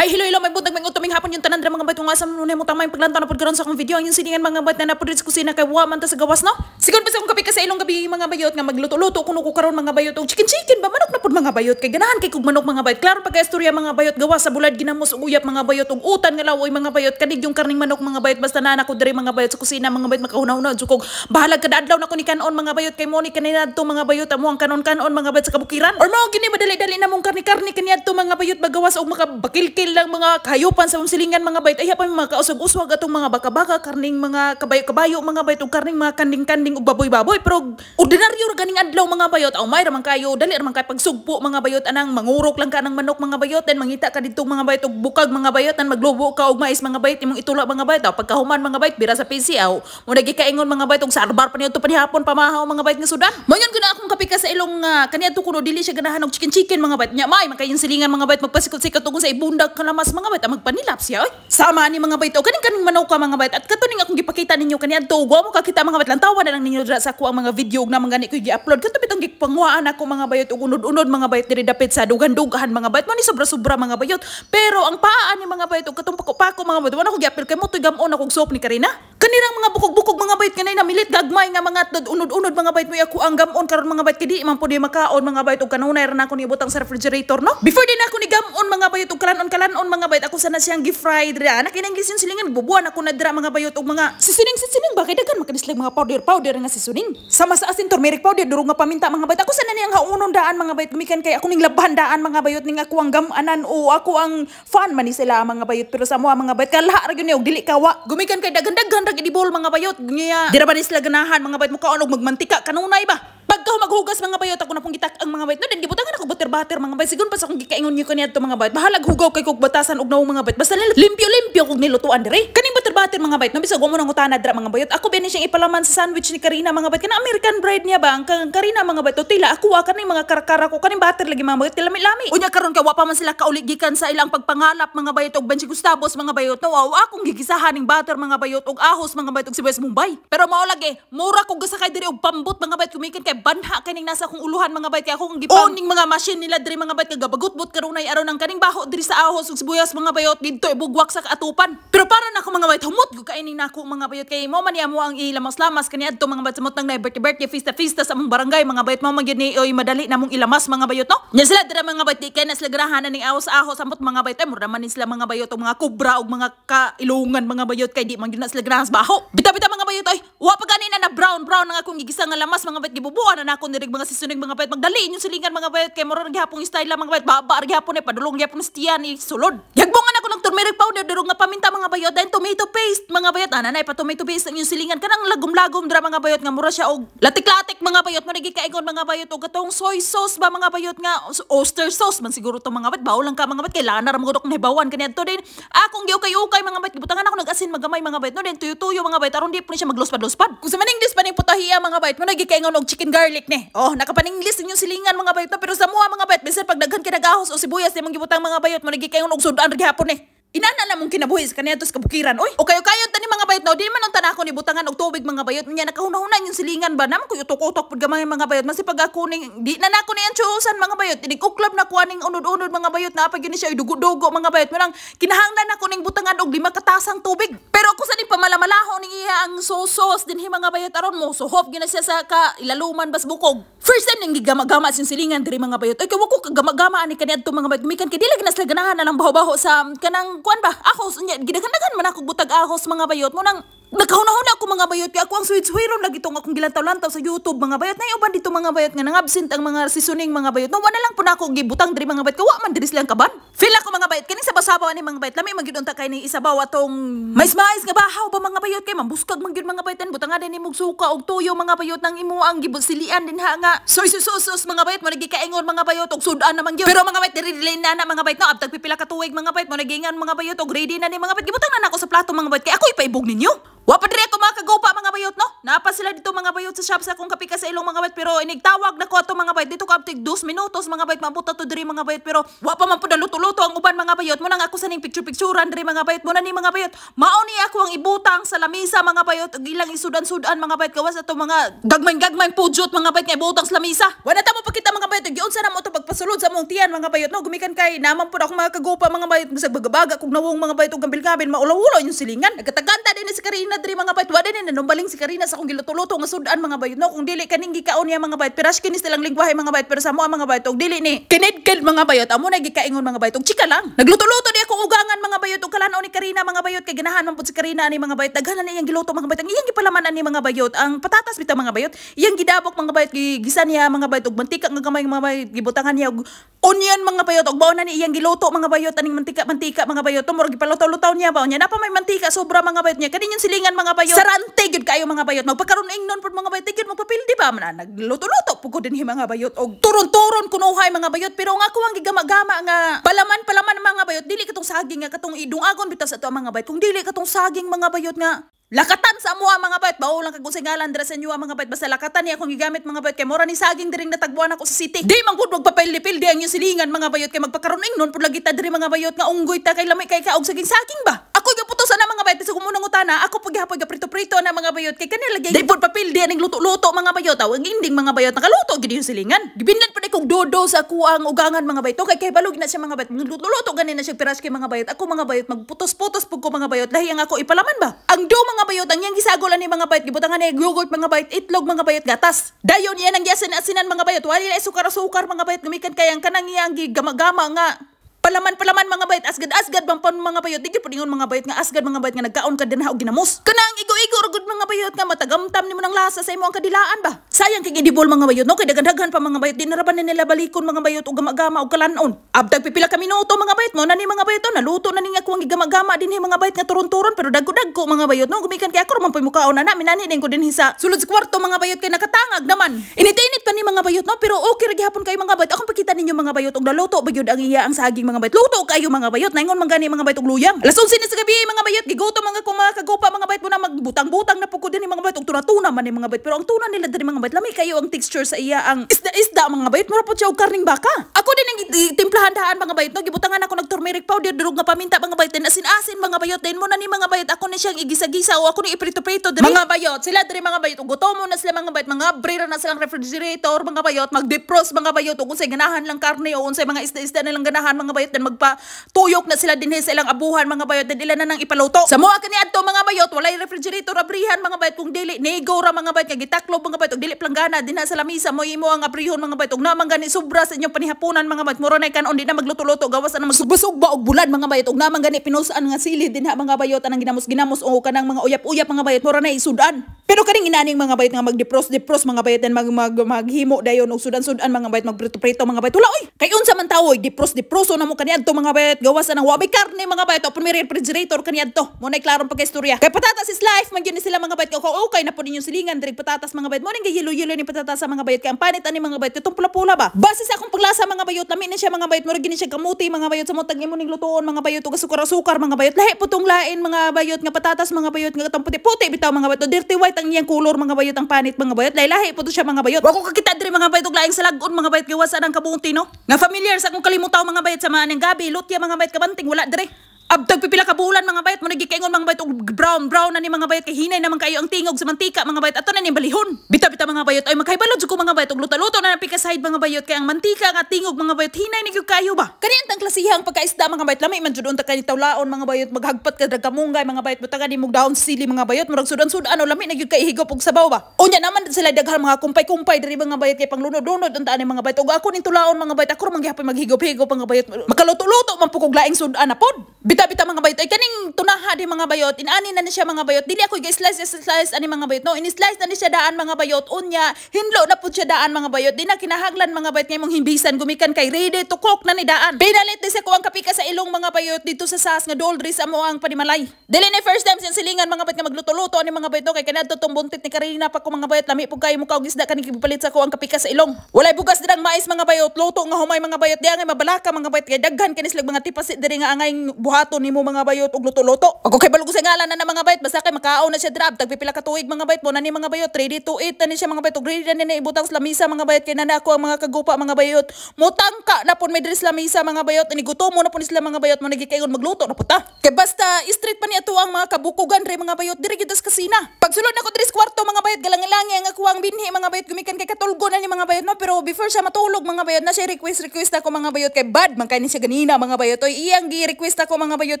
Hi, hello, hello, may buntag, may utuming hapon yung tanan dra mga bayot, kung asa mo mo tamay paglantaw na pud karon sa akong video ang yung silingan mga bayot na napud sa kusina kay wa man ta sa gawas, no? Sigon pa sa akong kape ka sa ilong gabi mga bayot nga magluto-luto kuno ko karon mga bayot og chicken chicken ba, manok na pud mga bayot kay ganahan kay kog manok mga bayot. Klaro pagka istorya mga bayot, gawas sa bulad, ginamos ug uyap mga bayot ug utan nga lawoy mga bayot, kanig yung karning manok mga bayot, basta na nako diri mga bayot sa kusina mga bayot, makahuna-huna jud kog bahalag kada adlaw na ko ni kanon mga bayot kay mo ni kaniadto mga bayot amo ang kanon-kanon mga bayot sa kabukiran. Or mao gini madali-dali na mong karni-karni kaniadto mga bayot, bagawas og makabakilkil lang mga kahayupan sa mong silingan mga bayot. Ay pa mga kausag-uswag atong mga baka-baka, karning mga kabayo-kabayo mga bayot ug karning mga kanding-kanding ug baboy-baboy, pero ordinaryo ra ganing adlaw mga bayot. Aw may ra man kayo, dali ra man kay pagsugpo mga bayot, anang mangurok lang ka ng manok mga bayot, then mangita ka didto mga bayot og bukag mga bayot, nan maglubo ka og mais mga bayot, imong itula mga bayot. Aw pagkahuman mga bayot, bira sa PC, aw mo nagikaingon mga bayot og sarbar pa niyo to panihapon pamahaw mga bayot nga sudan. Moingon ko na akong kape ka sa ilong kaniadto kuno dili siya ganahan og chicken chicken mga bayot, nya may makayong silingan mga bayot, magpasikot-sikot og sa ibundag kalamas mga bayot, magpanilap siya oy. Sama ni mga bayot og kaning kaning manok ka mga bayot, at kato ning akong gipakita ninyo kaniadto, wa mo kakita mga bayot, lantawa na lang ninyo dira sa ako ang mga video og naman gani ko gi-upload. Kato bitong gipanguhaan ako mga bayot og unod-unod mga bayot diri dapit sa dugan-dugahan mga bayot, mo ni sobra-sobra mga bayot. Pero ang paa ni mga bayot og katong pako-pako mga bayot, wala ko gi-apil kay mo toy gamon akong soap ni Karina. Kanirang mga bukog-bukog mga bayot kanay namilit gagmay nga mga unod-unod mga bayot, mo ako ang gamon karon mga bayot kay di man pud makaon mga bayot og kanunay ra nako niibutang sa refrigerator, no. Before din ako ni gamon mga bayot og kalanon-kalanon mga bayot, ako sana siyang gi-fry dira. Anak inang yung silingan, bubuan ako na dira mga bayot og mga seasoning-seasoning ba kay daghan makadislag mga powder-powder nga seasoning. Sama sa asin, turmeric powder, durog nga paminta mga bayot. Ako sana niyang haunon daan mga bayot gumikan kay ako ning labahan daan mga bayot ning ako ang gamanan o ako ang fan man ni sila mga bayot, pero sa moa mga bayot kalaha ra gyud ni og dili kawa. Gumikan kay daghan-daghan ra gid ibol mga bayot niya. Dira ba ni sila ganahan mga bayot mukaon og magmantika kanunay ba. Pagka maghugas mga bayot, ako na pong gitak ang mga bayot. No, then gibutangan ako butter-butter mga bayot. Sigon pa sa akong gikaingon niyo kaniadto mga bayot. Bahalag hugaw kay kog batasan og nawong mga bayot. Basta limpyo-limpyo kog nilutuan dire. Kaning butter-butter mga bayot, no bisag wa mo nang utana dira mga bayot. Ako ben siyang ipalaman sa sandwich ni Karina mga bayot. Kana American bride niya ba ang Karina mga bayot. Tila ako kaning mga karakara ko kaning butter lagi mga bayot. Lami-lami. Unya karon kay wa pa man sila kauli gikan sa ilang pagpangalap mga bayot og Benji Gustavos mga bayot. No, aw akong gigisahan ning butter mga bayot og ahos mga bayot og sibuyas Mumbai. Pero mao lagi, mura kog gasakay diri og pambot mga bayot kumikan kay banha kaning nasa akong uluhan mga bayot kay akong gipang ning mga machine nila diri mga bayot kay gabagutbot karunay aron ang kaning baho diri sa ahos ug sibuyas mga bayot didto ibugwak sa kaatupan. Pero para nako mga bayot humot gyud kay ning nako mga bayot kay mo man mo ang ilamas-lamas kaniadto mga bayot sa motang na birthday birthday fiesta fiesta sa among barangay mga bayot, mo man gyud ni oy madali namong ilamas mga bayot, no. Nya sila dira mga bayot di kay na sila ganahan ning ahos ahos amot mga bayot ay mura man ni sila mga bayot og mga kubra og mga kailungan mga bayot kay di man gyud na sila ganahan sa baho. Bita-bita mga bayot oy wa pa gani na brown brown ang akong gigisa nga lamas mga bayot, gibubuan na nako nirig mga seasoning mga bayot, magdali inyong silingan mga bayot kay mura gihapong style lang mga bayot, baba gihapon eh padulong gihapon stiyan ni sulod. Yagbongan ako ng turmeric powder durog nga paminta mga bayot, then tomato paste mga bayot, ana nay pa tomato paste ang inyong silingan kanang lagom-lagom dira mga bayot nga mura siya og latik-latik mga bayot, mo nagikaingon mga bayot og katong soy sauce ba mga bayot nga oyster sauce man siguro to mga bayot, bawo lang ka mga bayot kay lana ra magudok nahibawan kaniadto din akong giukay-ukay mga bayot, gibutangan ako nag-asin magamay mga bayot, no, then tuyo-tuyo mga bayot aron di po ni siya magluspad-luspad. Kung sa maninglis pa ning putahiya mga bayot, mo nagikaingon og chicken garlic ni. Oh, nakapaninglis inyong silingan mga bayot, no? Pero sa muha mga bayot bisan pag daghan kay nag-ahos o sibuyas di mong gibutang mga bayot, mo nagikaingon og sudan ra gihapon ni. Inana na mong kinabuhi sa kaniadto sa kabukiran oy. O kayo kayo tani mga bayot, no, di man ang tanako ni butangan og tubig mga bayot, nya nakahuna-huna yung silingan ba naman kuy utok-utok pud gamay mga bayot, masipag ako ning di na nako ni antsusan mga bayot, inig-uklab na kuha ning unod-unod mga bayot, naa pa gyud ni siya dugo-dugo mga bayot, manang kinahanglan nako ning butangan og 5 ka tasang tubig. Pero ako sa ni pamalamalahon ning iya ang sauce dinhi mga bayot aron mo suhop gyud na siya sa ka ilaluman bas bukog. First time ning gigama-gama sing silingan diri mga bayot. Ay kay wa ko kagama-gama ani kaniadto mga bayot, gumikan kay dili gyud na sila ganahan na lang baho-baho sa kanang kuan ba ahos, unya gidaghan-daghan man ako butag ahos mga bayot, mo nang nakahuna-huna ako mga bayot kay ako ang sweet-sweeron lagi tong akong gilantaw-lantaw sa YouTube mga bayot. Nay uban dito mga bayot nga nangabsent ang mga seasoning mga bayot, no, wala lang po na ako gibutang diri mga bayot kay wa man diri silang kaban. Feel ako mga bayot kining sabaw-sabaw ani mga bayot, lami man gyud unta kay ni isabaw atong mais-mais nga bahaw ba mga bayot kay mambuskag man gyud mga bayot, butangan din nimog suka og tuyo mga bayot nang imo ang gibusilian din ha nga soy sauce mga bayot, mo nagikaingon mga bayot og sudan naman gyud. Pero mga bayot diri dili na mga bayot, no, abtag pipila ka tuig mga bayot, mo nagingan mga bayot og ready na ni mga bayot, gibutang na nako sa plato mga bayot kay ako ipaibog ninyo. Wa pa diri ako mga kagupa mga bayot no. Naa pa sila dito mga bayot sa shop sa akong kapika sa ilong mga bayot, pero inigtawag na ko ato mga bayot dito kaabtig 2 minutos mga bayot maabot to diri mga bayot, pero wa pa man pud luto-luto ang uban mga bayot. Mo nang ako sa ning picture-picturean diri mga bayot. Mo na ni mga bayot, mao ni ako ang ibutang sa lamisa mga bayot ug ilang isudan-sudan mga bayot, gawas ato mga gagmay-gagmay pujot mga bayot nga ibutang sa lamisa. Wala ta mo pakita mga bayot giunsa na mo to pagpasulod sa among tiyan mga bayot no. Gumikan kay naman pud ako mga kagupa mga bayot, bisag bagabaga kog nawong mga bayot ug gambil-gabil maulaw-ulaw yung silingan. Nagkataganta din ni si Karina diri mga bayot. Wa din nanumbaling si Karina sa akong giluto-luto nga sudan mga bayot no. Kung dili kaning gikaon niya mga bayot, pirash kinis nilang lingwahe mga bayot, pero sa mo mga bayot og dili ni kinidkid mga bayot, amo na gikaingon mga bayot og chika lang. Nagluto-luto di ako ugangan mga bayot og kalanaw ni Karina mga bayot, kay ganahan man pud si Karina ani mga bayot. Daghan na niyang giluto mga bayot. Ang iyang gipalaman ani mga bayot ang patatas bitaw mga bayot, iyang gidabok mga bayot, gisa niya mga bayot og mantika nga gamay mga bayot, gibutangan niya og onion mga bayot, og mao na ni iyang giluto mga bayot aning mantika-mantika mga bayot. Murag gipalutaw-lutaw niya ba niya, napa may mantika sobra mga bayot niya kanin yung silingan mga bayot. Sarante gyud kayo mga bayot, magpakaron ingnon pud mga bayot, gyud magpapildi ba man nagluto-luto pud ko dinhi mga bayot og turon-turon kunuhay mga bayot. Pero nga ako ang gigama-gama nga palaman-palaman mga bayot, dili katong saging nga katong idungagon bitaw sa ato mga bayot, kung dili katong saging mga bayot nga lakatan sa amuha mga bayot, bawo lang kag unsay ngalan dira sa inyo mga bayot, basta lakatan niya akong gigamit mga bayot, kay mura ni saging diring natagbuan ako sa city. Di man gud magpapildi-pildi ang inyong silingan mga bayot, kay magpakaron ingnon pud lagi ta diri mga bayot nga unggoy ta kay lami kay kaog saging-saging ba. Ako gaputosan na mga bayot bisag umunang utana, ako pud gihapon gaprito-prito na mga bayot, kay kanila lagi di pud papildi aning luto-luto mga bayot. Aw ang inding mga bayot nakaluto gid yung silingan. Gibinlan pud kong dodo sa kuang ugangan mga bayot, kay kahibalo gid na siya mga bayot, luto-luto gani na siya piras kay mga bayot. Ako mga bayot magputos-putos pud ko mga bayot, lahi ang ako ipalaman ba. Ang do mga bayot ang iyang gisagol ani mga bayot, gibutangan ni yogurt mga bayot, itlog mga bayot, gatas. Dayon iyan ang giasin-asinan mga bayot, wala na sukar-sukar mga bayot, gumikan kay ang kanang iyang gigama-gama nga palaman-palaman mga bayot, asgad-asgad bang pon mga bayot, di gyud pud ingon mga bayot nga asgad mga bayot nga nagkaon ka dinha og ginamos. Kanang igo-igo ra gud mga bayot nga matagamtam nimo ng lasa sa imo ang kadilaan ba. Sayang kay gidibol mga bayot no, kay daghan-daghan pa mga bayot, di na ra ba nila balikon mga bayot og gama-gama og kalanon. Abtag pipila ka minuto mga bayot, mo na ni mga bayot naluto na ning ako ang gigama-gama dinhi mga bayot nga turon-turon, pero dagko-dagko mga bayot no, gumikan kay ako ra man poy mukaon na minani din ko dinhi sa sulod sa kwarto mga bayot kay nakatangag naman. Init-init pa ni mga bayot no, pero okay ra gihapon kay mga bayot. Akong pakita ninyo mga bayot og naluto ba gyud ang iya ang saging mga bayot. Luto kayo mga bayot, naingon man gani mga bayot og luyang. Alas 11 na sa gabi mga bayot, gigutom mga ko mga kagupa mga bayot, mo na magbutang-butang na pud ko dinhi mga bayot og tuna-tuna man ni mga bayot, pero ang tuna nila diri mga bayot lami kayo ang texture sa iya ang isda-isda mga bayot, mura pud siya og karning baka. Ako din ang timplahan daan mga bayot no, gibutangan ako nag turmeric powder, durog nga paminta mga bayot, din asin-asin mga bayot, din mo na ni mga bayot ako ni siyang igisa-gisa o ako ni iprito-prito diri mga bayot. Sila diri mga bayot og gutom na sila mga bayot, mga abrira na silang refrigerator mga bayot, mag-defrost mga bayot og unsay ganahan lang karne o unsay mga isda-isda nilang ganahan mga bayot, then magpa tuyok na sila dinhi sa ilang abuhan mga bayot, then ila na nang ipaluto. Sa moa kani adto mga bayot, walay refrigerator abrihan mga bayot, kung dili nego ra mga bayot nga gitaklob mga bayot og dili planggana dinha sa lamisa mo imo ang abrihon mga bayot, og naman gani sobra sa inyong panihapunan mga bayot, mura nay kanon di na magluto-luto gawas ana magsugba-sugba og bulan mga bayot, og naman gani pinusan nga sili dinha mga bayot anang ginamos-ginamos o kanang mga uyap-uyap mga bayot, mura nay sudan. Pero kaning inaning mga bayot nga magdepros-depros mga bayot, then maghimo dayon og sudan-sudan mga bayot, magprito-prito mga bayot, wala oy. Kay unsa man tawoy depros-deproso na mo kaniadto mga bayot, gawas anang wa may karne mga bayot, open may refrigerator kaniadto. Mo nay klarong pagkaistorya. Kay patatas is life man gyud ni sila mga bayot. Kung okay na pud ninyong silingan diri patatas mga bayot, mo ning gayelo-yelo ni patatas sa mga bayot, kay ang panit ani mga bayot itong pula-pula ba. Base sa akong paglasa mga bayot, lami na siya mga bayot, murag gini siya kamuti mga bayot sa mo tag imo ning lutuon mga bayot ug sukar-sukar mga bayot. Lahi pud tong lain mga bayot nga patatas mga bayot nga katong puti-puti bitaw mga bayot, dirty white ang iyang kulor mga bayot, ang panit mga bayot, lahi-lahi pud siya mga bayot. Wa ko kakita diri mga bayot og laing salagon mga bayot, gawas ang kabunti no. Nga familiar sa akong kalimutaw mga bayot sa mga ning gabi, lutya mga bayot kabanting wala diri. Abtag pipila ka bulan mga bayot, mo nagikaingon mga bayot og brown brown na ni mga bayot, kay hinay naman kayo ang tingog sa mantika mga bayot, ato na ni balihon. Bita-bita mga bayot, ay magkahibalo jud ko mga bayot og luto-luto na napika side mga bayot, kay ang mantika nga tingog mga bayot hinay ni gyud kayo ba. Kani ang klasihang pagkaisda mga bayot, lami man jud unta kay tawlaon mga bayot, maghagpat ka drag kamunggay mga bayot, butangan nimog dahon sili mga bayot, murag sudan-sudan o lami na gyud kay higop og sabaw ba. Unya naman sila daghang mga kumpay-kumpay diri mga bayot, kay panglunod-lunod unta ani mga bayot, og ako ning tulaon mga bayot, ako ra man gihapon maghigop-higop mga bayot, makaluto-luto man pud kog laing sudan na pod. Bita-bita mga bayot, ay kaning tunaha di mga bayot, inani na ni siya mga bayot, dili ako ga-slice slice ani mga bayot no, ini-slice na ni siya daan mga bayot, unya hinlo na pud siya daan mga bayot, di na kinahanglan mga bayot ngayong himbisan gumikan kay ready to cook na ni daan. Pinalit ni sa kuang kapika sa ilong mga bayot dito sa sas nga doldri sa mo ang panimalay. Dili ni first time siyang silingan mga bayot nga magluto-luto ani mga bayot no, kay kaniadto tong buntit ni Karina pa ko mga bayot, lami pud kayo mukaog isda kaning gipalit sa kuang kapika sa ilong. Walay bugas dirang mais mga bayot, luto nga humay mga bayot, di angay mabalaka mga bayot kay daghan kini sila mga tipasit diri nga angay buhaton. Buhaton nimo, mga bayot, og luto-luto. Ako kay balog sa ngalan na na, mga bayot, basta kay makaon na siya drab tagpipila ka tuig, mga bayot. Mo na ni, mga bayot, ready to eat na ni siya, mga bayot, ug ready na ni na ibutang sa lamisa, mga bayot, kay na ako ang mga kagupa, mga bayot. Mutangka na pud may diri sa lamisa, mga bayot. Ini gutom mo na pud sila, mga bayot, mo nagikayon magluto na pud ta. Kay basta street pa ni ato ang mga kabukugan re, mga bayot, diri gyud sa kusina. Pagsulod nako diri sa kwarto, mga bayot, galangilangi ang ako ang binhi, mga bayot, gumikan kay katulgo na ni, mga bayot, no. Pero before siya matulog, mga bayot, na siya request request ako, mga bayot, kay bad man kay ni siya ganina, mga bayot. Oy, iyang gi request ako, mga bayot,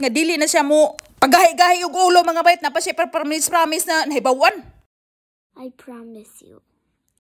nga dili na siya mo pagahi-gahi og ulo, mga bayot. Na pa siya promise promise na nahibawan. I promise you.